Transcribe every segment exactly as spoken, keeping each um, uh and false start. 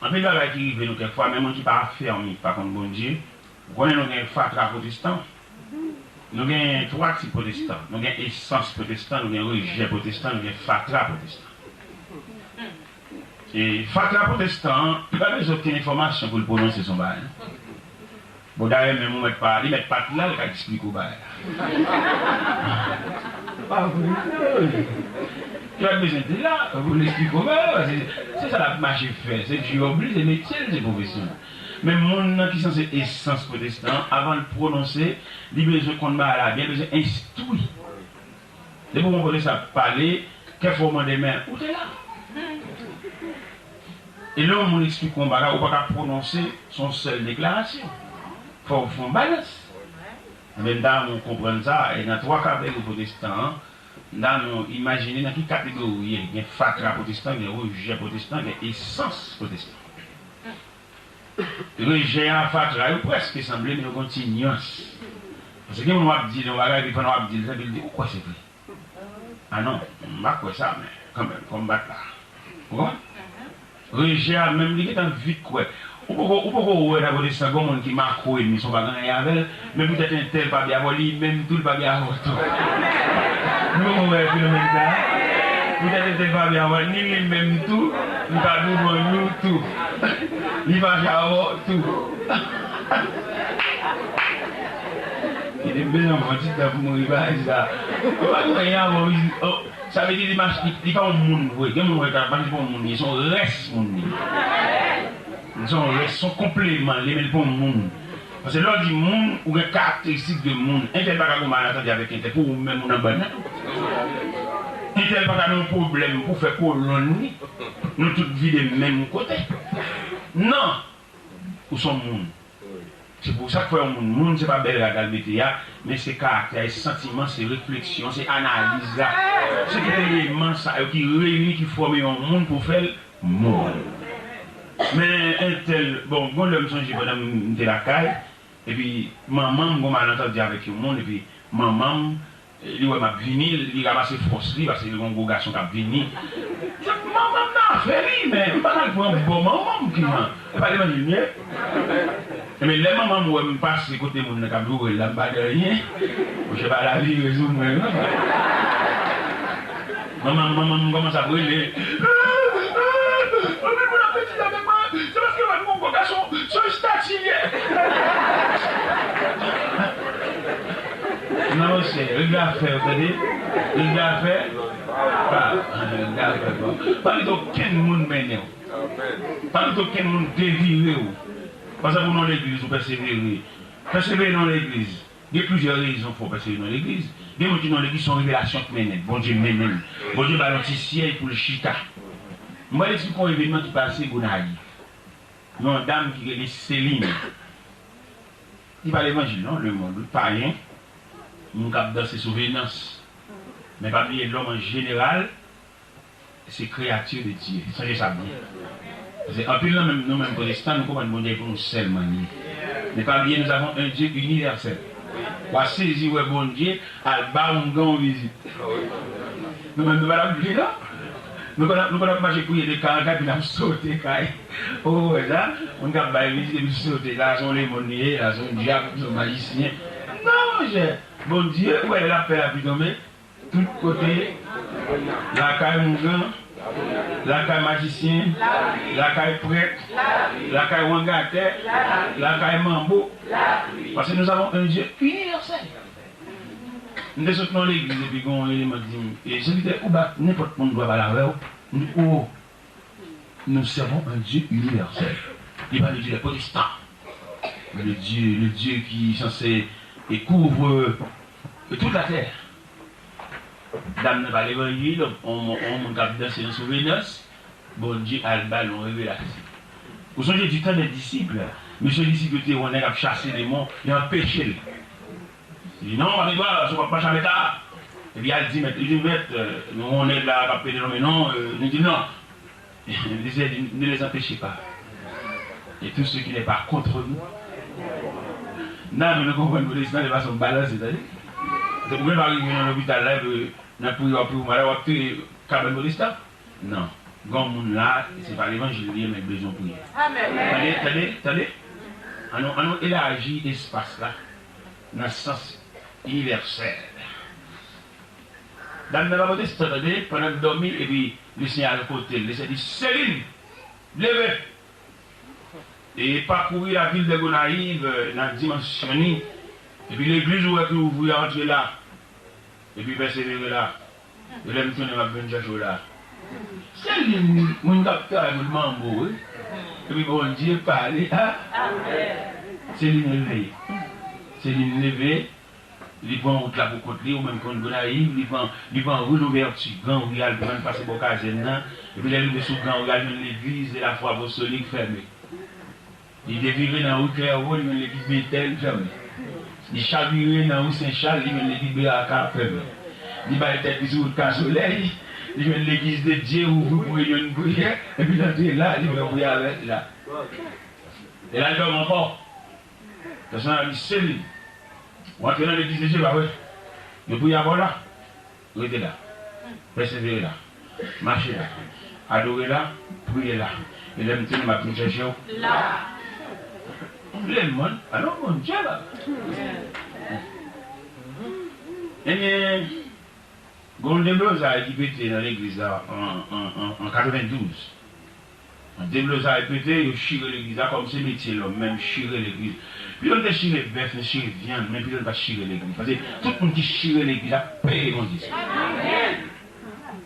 Anpil bagay ki rive nou kèk fwa, menm moun ki pa afèmi, ki pa konn Bondye, ou konnen nou gen fatra pwotestan, nou gen twa tip pwotestan, nou gen esans pwotestan, nou gen rejè pwotestan, nou gen fatra pwotestan. E fatra pwotestan an, li pa bezwen okenn enfòmasyon pou l pwononse son bagay, non. Bon, dayè, menm ou mèt pa, li mèt pa t la, l ka eksplike w bagay la. Pa vre, wi. Li pa t bezwen te la pou l eksplike w bagay la, se, se sa l ap mache fè, se djòb li, se metye l, se pwofesyon l. Men moun nan ki sanse esans pwotestan an, avan l pwononse, li bezwen konn bagay la byen, bezwen enstwi. Depi yon pwofesè ap pale, kèk fwa w mande, men ou te la? E lè yon moun eksplike yon bagay, ou pa ka pwononse, se yon sèl deklarasyon. Fò w fè yon balans. Ebyen, m ta renmen w konprann sa, e nan twa kategori pwotestan an, m ta renmen w imajine nan ki kategori w ye. Gen fatra pwotestan, gen rejè pwotestan, gen esans pwotestan. Rejè a, fatra yo prèske sanble, men yo gen yon ti nyans. Paske gen moun w ap di l yon bagay, epi pandan w ap di l, epi l di, ou kwè se vre? A non, m pa kwè sa, men kanmenm, fò m bat la. Ou konprann? Rejè a menm, li gentan vit kwè. Ou poko, ou poko wè nan kote sa, gen moun ki makwo ennmi, se pa gen anyen avè l, men poutèt entèl pa byen avè w, li menm tou, li pa byen avè w tou. Nou poko wè fenomèn sa a? Poutèt entèl pa byen avè w, ni li menm tou, li pa byen avè nou tou. Li fache avè w tou. Kite m bezwen pran ti tan pou m rive a sa. Ou pa gen anyen avè w, oh, sa vle di li mach-, li, li pa yon moun vre. Gen moun wè ka mache pou yon moun, li se yon rès moun li. Li se yon rès, se yon konpleman, li, men li pa yon moun. Paske lè w di moun, ou gen karakteristik de moun. Entèl pa ka gen yon malenntandi avèk entèl, pou ou menm ou nan bann nan tou. Entèl pa ka gen yon pwoblèm pou fè kolonn li. Nou tout vide menm kote. Non! Ou se yon moun. Se pou sa k fè yon moun, moun se pa bèl rad al mete a, men se karaktè, se santiman, se refleksyon, se analiz la. Se tout eleman sa yo ki reyini, ki fòme yon moun pou fè l moun. Men entèl, bon, gon lè m sonje pandan m te lakay, epi manman m gon malantandi avèk yon moun, epi manman m, li wè m ap vini, li ranmase fòs li, paske li gon gwo gason k ap vini. Manman m nan afè li, men m pa t al pran bò manman m ki jan. E pa levanjil m ye? Ebyen, lè manman m wè m pase kote moun nan k ap joure l la, m pa di anyen. Monchè, pa la vire sou mwen, non. Manman, manman m kòmanse ap rele. Anpil moun ap betize avèk mwen, se paske mwen m gon gwo gason, se yon estati l ye. Non, monchè, regle afè w, tande? Regle afè. Pa, regle afè, bon. Pa kite okenn moun mennen w. Pa kite okenn moun devire w. Pa egzanp, ou nan legliz, ou pèsevere. Pèsevere nan legliz. Gen plizyè rezon fè w pèsevere nan legliz. Gen moun ki nan legliz, se yon revelasyon k mennen l. Bondye mennen l. Bondye ba l yon ti syèj pou l chita. M pral eksplike yon evènman ki pase Gonayiv. Yon dam ki rele Seline. Li pa levanjil non, lemonn, wi, payen. Moun k ap danse sou Venans. Men pa bliye, lòm an jeneral, se kreyati de Dye. Sonje sa byen. Paske anpil nan menm, nou menm pwotestan, nou konprann Bondye pou nou sèlman li ye. Men pa bliye, nous avons un Dieu universel. W a sezi wè Bondye al ba oungan yon vizit. Nou menm, nou pa t ap vle, non? Nou konn ap, nou konn ap mache kriye de kay an kay, epi n ap sote kay. Ou wè sa? Moun k ap bay vizit, epi sote. La, se yon lemonn li ye, la, se yon dyab, se yon majisyen. Non, monchè. Bondye, ou wè lè l ap fè lapli tonbe? Tout kote, lakay oungan, lakay majisyen, lakay prèt, lakay wangatè, lakay manbo. Parce que nous avons un Dieu universel. M te sot nan legliz epi gen yon eleman ki di m, e, sèvitè, ou ba nenpòt moun dwa pale avè w. M di, o, nous servons un Dieu universel. Li pa le Dieu des protestants, mais le Dieu, le Dieu qui est censé et couvre toute la terre. Dam nan pa levanjil, on, on moun k ap danse nan sou Venans, Bondye al ba l yon revelasyon. Ou sonje du temps des disciples, mesye disip yo te wè yon nèg ap chase demon, yo anpeche l. Li di, non, pa gen dwa, se w ap mache avèk la. Epi al di mèt, li di, mèt, euh, nou wè yon nèg la k ap pede lonmen non, euh, li di non. Li di, ne les empêchez pas. Et tout ce qui n'est pas contre nous. Nan, nou konprann pwotestan, se fason balanse, tande. Se pou mwen pa rive nan lopital la, epi nan priye, w ap priye, w ap touye kabann pwotestan. Non. Gen yon moun la, se pa levanjil li ye, men l bezwen yon priyè. Tande, tande, tande. Ann nou, ann nou elaji espas la nan sans inivèsèl. Dam nan pa pwotestan, tande, pandan l dòmi, epi Lesenyè al kote l. Lesenyè di, Selin, leve! E pakouri lavil de Gonayiv, nan dimansyon li. Epi legliz ou wè ki ouvri a, antre la. Epi pèsevere la. E lè m tounen, m ap vin chèche w la. Selin, moun k ap travay pou l manbo, wi. Epi Bondye pale, a. Selin leve. Selin leve. Li pran wout la pou kont li, ou menm konn Gonayiv, li pran, li pran ri Louvèti, gran ri a, li pran pase bò kazèn nan, epi lè l rive sou gran ri a, li jwenn legliz de la fwa apostolik fèmen. Li devire nan ri Klèwo, li jwenn legliz Betèl fèmen. Li chavire nan ri Sen Chal, li jwenn legliz Beraka fèmen. Li bay tèt li sou wout Kasolèy, li jwenn legliz de Dye ouvri pou reyinyon priyè, epi l antre la, li pran priyè avèk la. E la, l dòmi ankò. Pèsonèl la di, Selin, ou antre nan legliz de Dye, pa vre? Yo priye avè w la? Rete la. Pèsevere la. Mache la. Adore la. Priye la. E lè m tounen, m ap vin chèche w. La. Lemonn, alò, Bondye la. Ebyen, gen yon deblozay ki pete nan legliz la an, an, an, an katrevendouz. Deblozay pete, yo chire legliz la kòm se metye lòm, menm chire legliz. Pito n te chire bèf, n chire vyann, men pito n pa t chire legliz. Paske tout moun ki chire legliz la peye Bondye sa.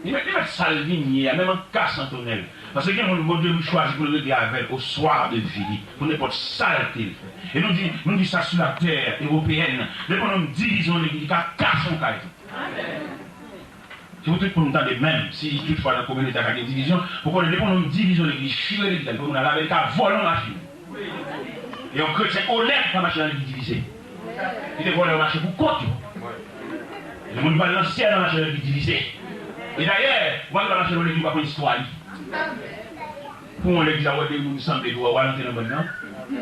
Li mèt, li mèt sa l vin ye a, menm an kas an tonèl. Paske gen moun Bondye chwazi pou l regle avè l oswa de vi li, pou nenpòt sa l te fè. E nou di, nou di sa sou latè ewopeyèn, depi yon nonm divize yon legliz, li ka kase yon kay tou. Se pou tout moun tande menm, si toutfwa nan kominote a ka gen divizyon, pou konnen depi yon nonm divize yon legliz, chire legliz la, depi moun al avè l ka vòlè yon machin. E yon kretyen onèt pa mache nan legliz divize. Kite vòlè yo mache pou kont yo. E moun ki pa nan syèl la mache nan legliz divize. E dayè, ou pa dwe mache nan legliz ou pa konn istwa li. Pou yon legliz a wè de moun sanble, ou al antre nan bann nan.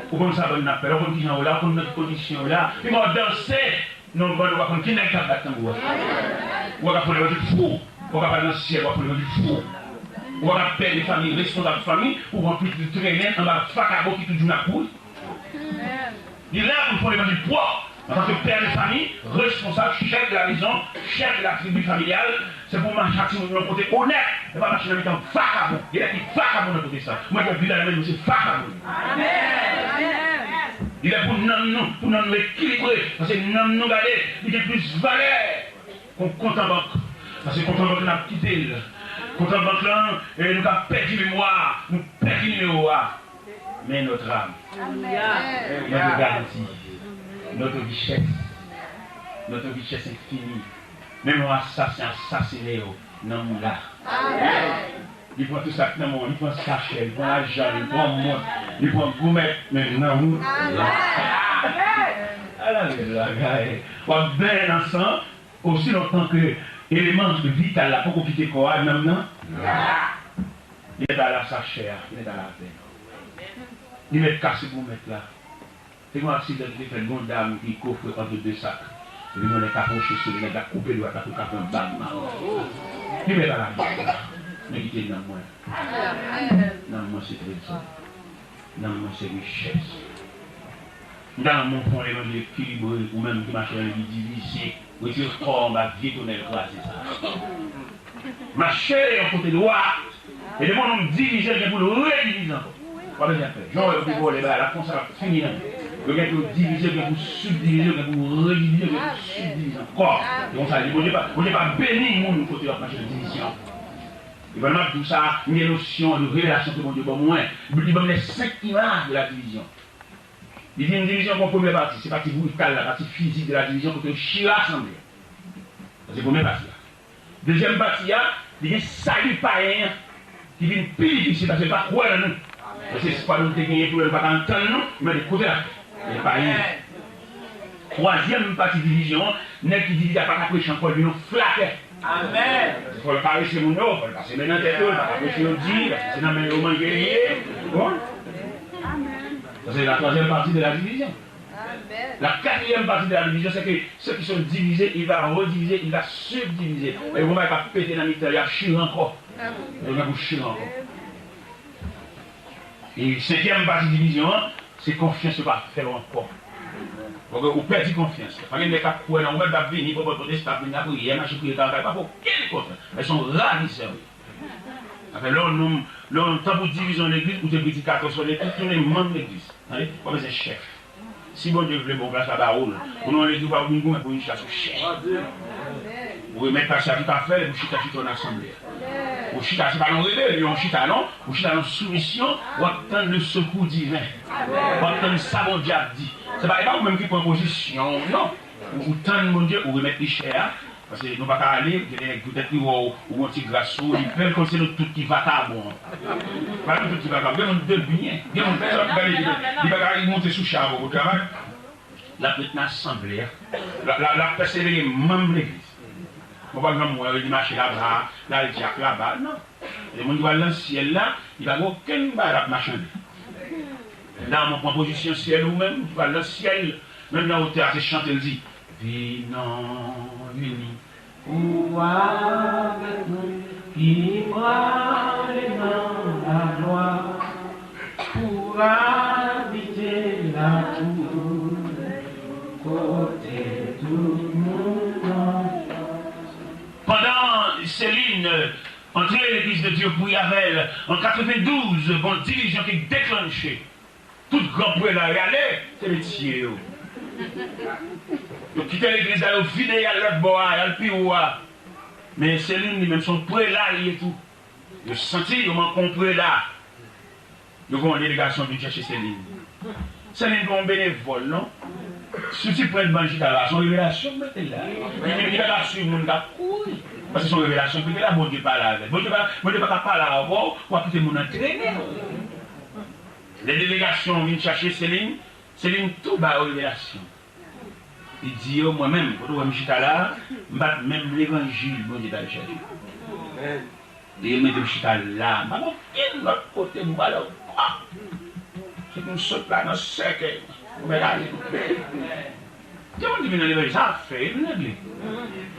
Ou konn sa bann nan ap fè la, ou konn kijan yo la, ou konn nan ki kondisyon yo la. Pi mal w ap danse. Non, bann ou pa konn ki nèg k ap bat tanbou a. Ou pa ka fon levanjil fou. Ou pa ka pale nan syèl, w ap fon levanjil fou. Ou pa ka pè de fanmi, responsab fanmi, pou pran pitit ou trennen anba vakabon ki toujou nan kouri. Li la pou l fon levanjil pwòp. Antanke pè de fanmi, responsab, chèf de la mezon, chèf de la tribi familyal, se pou w mache ak timoun yo nan kote onèt, e pa mache nan mitan vakabon. Gen nèg ki vakabon nan kote sa. Mwen, mwen viv la, men nou se vakabon. Li lè pou nanm nou, pou nanm nou ekilibre. Paske nanm nou, gade, li gen plis valè ke yon kont an bank. Paske kont an bank la, n ap kite l. Kont an bank lan, e nou ka pèdi memwa, nou pèdi nimewo a. Men notre âme, notre garantie, notre richesse, notre richesse infinie. Menm yon asasen asasinen yo, nanm ou la. Li pran tout sa k nan men w, li pran sachè, li pran lajan, li pran mont, li pran goumèt, men nanm ou la. Ala bèl bagay. W ap benyen nan san, osi lontan ke eleman vital la poko kite kò a, nanm nan la. Li mèt al a sachè a, li mèt al avè l. Li mèt kase goumèt la. Te gen yon aksidan ki te fèt, gen yon dam ki kofre ant de sak. Epi yon nèg ka pwoche sou li, nèg la koupe dwat la pou l ka pran bag nan men l. Li mèt al a bag la. Men kite nanm mwen. Nanm mwen se trezò. Nanm mwen se richès. M ta renmen w fè yon levanjil ekilibre, ou menm ki mache nan legliz divize. Retire kò w anba vye tonèl kraze sa. Mache yon kote dwat. E depi yon nonm divize, l gen pou l redivize ankò. W ap bezwen fè. Jan w wè yo te vòlè bagay la, konsa l ap fini nan men. Yo gen pou yo divize, yo gen pou subdivize, yo gen pou redivize, yo gen pou subdivize ankò. E konsa, li, Bondye pa, Bondye pa beni moun kote yo ap mache nan divizyon. E pandan m ap di w sa, m gen nosyon de revelasyon ke Bondye ban mwen. Li ban m les cinq images de la division. Li di yon divizyon kon premyè pati, se pati brital la, pati fizik de la divizyon kote yo chire asanble. Sa se premyè pati a. Dezyèm pati a, li gen sali payen an ki vin pi difisil paske l pa kwè nan nou. Paske espwa nou te genyen pou lè nou pa ka antann nou, li mande kote l ap fè. Li payen. Twazyèm pati divizyon an, nèg ki divize a pa ka preche ankò, li vin yon flatè. Amèn. Fò l karese moun yo, fò l pase men nan tèt yo, l pa ka preche yo di, paske se nan men yo manje li ye. Bon. Sa se la troisième partie de la division. La quatrième partie de la division, c'est que ceux qui sont divisés, il va rediviser, il va subdiviser. E yon bagay k ap pete nan mitan, y ap chire ankò. Yo gen pou chire ankò. E senkyèm pati divizyon an, se konfyans yo pa fè w ankò. Paske ou pèdi konfyans. Pa gen nèg k ap kwè nan ou menm, k ap vini, pran pòt pwotestan, ap vin lapriyè, mache priye kaka, pa fè okenn konfyans. Lè se yon ravisè, wi. Afè, lè yon nonm, lè yon tan pou divizyon legliz, ou te predikatè sou legliz, tounen manm legliz. Tande? Ou pa bezwen chèf. Si Bondye vle, bon plas la ba ou l. Ou nan yon legliz, ou pa vin goumen pou yon chita sou chèf. Ou remèt pastè a tout afè l, epi ou chita, chita nan asanble a. Ou chita, se pa nan rebelyon ou chita, non. Ou chita nan soumisyon, w ap tann le sekou diven. W ap tann sa Bondye ap di. Se pa, e pa ou menm ki pran pozisyon, non. Ou, ou tann Bondye, ou remèt li chè a. Paske nou pa ka ale, gen de nèg poutèt li wè w, ou gon ti gras sou ou, li pè l kòmsi nou tout ki vakabon. Pa nou tout ki vakabon, gen moun de byen, gen moun sòt gade li, li pa ka, li monte sou chè a pou travay. L ap ret nan asanble a. L ap, l ap, l ap pèsevere manm legliz. Mwen pa janm wè li mache laba, l al dyak laba, non. E moun ki pral nan syèl la, li pa gen okenn bagay l ap machande. Nan mwen pran pozisyon syèl ou menm, ki pral nan syèl, menm nan wotè a, se chante l di, vin non, vini. Ou avèk nou, ki prale nan laglwa, pou abite lakou, kote tout moun nan. Pandan Selin antre legliz de Dye pou y avè l an katrevendouz, gon divizyon ki deklanche. Tout gran prela y ale, se metye yo. Yo kite legliz la, yo vide, y al lòt bò a, y al pi wo a. Men Selin li menm se yon prela li ye tou. Yo santi yo manke yon prela. Yo voye yon delegasyon vin chèche Selin. Selin pa yon benevòl, non. Si w ti pran ban chita la, se yon revelasyon k mete l la. Li, li, li pa ka swiv moun k ap kouri. Paske se yon revelasyon k mete l la, Bondye pale avè l. Bondye pa, Bondye pa ka pale avè w, w ap kite moun nan trennen w. Lè delegasyon vin chache Selin, Selin tou ba yo revelasyon. Li di yo, mwen menm, kote w wè m chita la a, m pa t menm levanjil Bondye t al chache. Li mete m chita la, m pa gen okenn lòt kote m prale ankò. Se pou m sot la nan sèkèy mwen, pou mèt ale. Gen moun ki vin nan levanjil, sa ap fè, e vin regle.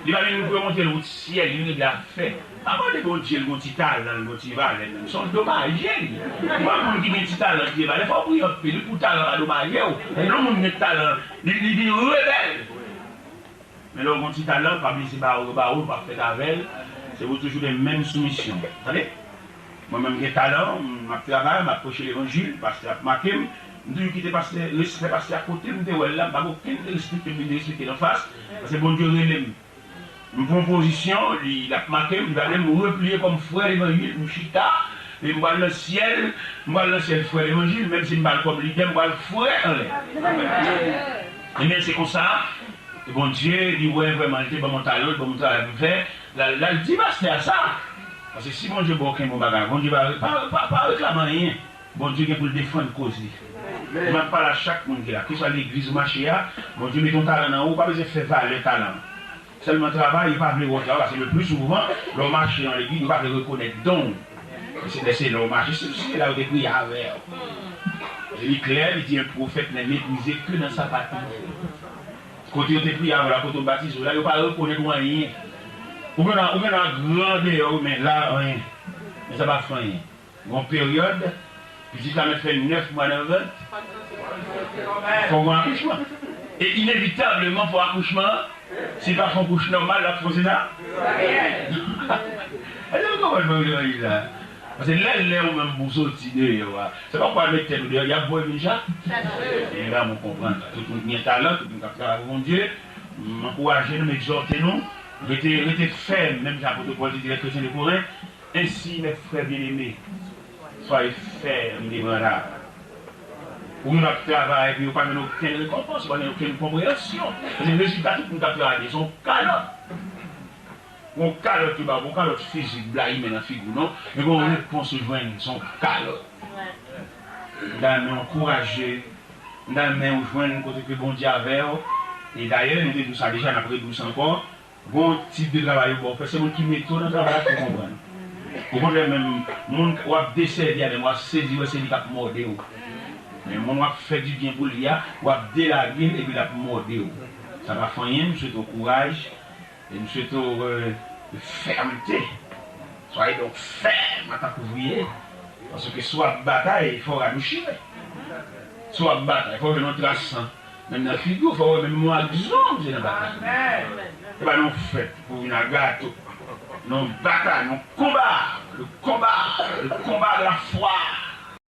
Li pa vin pou yo montre l wout syèl, li vin regle afè. Pa mande Bondye l gon ti talan, l gon ti valè, menm. Se yon domaje li. Pou yon moun ki gen ti talan, ki gen valè, fò w priye anpil, wi, pou talan pa domaje w. Lè yon moun gen talan, li, li vin rebèl. Men lè w gon ti talan, pa bliye se ba ou yo ba ou, ou pa fèt avè l. Se pou toujou de menm soumisyon. Tande? Mwen menm gen talan, m ap travay, m ap preche levanjil, pastè ap make m. M toujou kite pastè, respè pastè a kote m te wè l la, m pa gen okenn respè ke m vin respekte l anfas, paske Bondye rele m. M pran pozisyon, li, l ap make m, li pa vle m repliye kòm frè levanjil, m chita, e m pral nan syèl, m pral nan syèl frè levanjil, menm si m pa l kòm lidè, m pral frè anlè. Ebyen, se konsa, Bondye, li wè vrèman, li te ban m yon talan, li ban m yon travay pou m fè, l al, l al di pastè a sa. Paske si Bondye ba w kenbe yon bagay, Bondye pa, pa, pa, pa reklame anyen. Bondye gen pou l defann koz li. Mwen ap pale a chak moun ki la, keswa legliz ou mache a, Bondye mete yon talan nan ou, ou pa bezwen fè valè talan an. Sèlman travay, yo pa vle wè w travay, paske le pli souvan, lè w mache nan legliz, yo pa vle rekonèt don w. E se lè se lè w mache, se, se la yo te priye avè w. E li klè, li di, un prophète n'est méprisé que dans sa patrie. Kote yo te priye avè w la, kote w batize w la, yo pa rekonèt ou anyen. Ou gen la, ou gen la gran deyò, wi, men la, anyen. Men sa pa fè anyen. Gon peryòd, pitit la mèt fè nèf mwa nan vant, fò gon akouchman. E inevitableman, fò akouchman an, si l pa fè yon kouch nòmal, l ap fè yon sezaryen. Èske nou konprann sa m vle di la? Paske lè, lè ou menm pou w soti deyò a, se pa pou al met tèt ou deyò, y ap voye vin chache. E la, mwen konprann. Tout moun ki gen talan, tout moun k ap travay pou Bondye, m ankouraje nou, m egzòte nou, rete, rete fèm, menm jan apot Pòl te di lè kretyen de Korent, Ainsi, mes frères bien-aimés, soyez fermes, inébranlables. Ou menm ap travay, epi ou pa jwenn okenn rekonpans, ou pa jwenn okenn konpreyansyon. Paske rezilta tout moun k ap travay, se yon kalòt. Yon kalòt yo ba w, yon kalòt fizik, blayi men nan figi w, non. Men gon repons ou jwenn, se yon kalòt. M ta renmen ankouraje, m ta renmen ou jwenn kote ke Bondye avè w. E dayè, nou te di w sa deja, n ap redi w sa ankò. Gon tip de travay yo ba w fè, se moun ki mete w nan travay la ki konprann. Okontrè, menm moun w ap desèvi a, menm w ap sezi wè se li k ap mòde w. Men moun w ap fè dibyen pou li a, w ap delage l epi l ap mòde w. Sa pa fè anyen, m swete w kouraj e m swete w, euh, fèmte. Soyez donc ferme en tant qu'ouvrier. Paske si w ap batay, fò rad ou chire. Si w ap batay, fò w jwenn yon tras san. Menm nan figi w, fò w wè menm yon agzon w jwenn nan batay. Se pa yon fèt pou w vin ak gato. Non, batay, yon konba. Le konba, le konba de la fwa.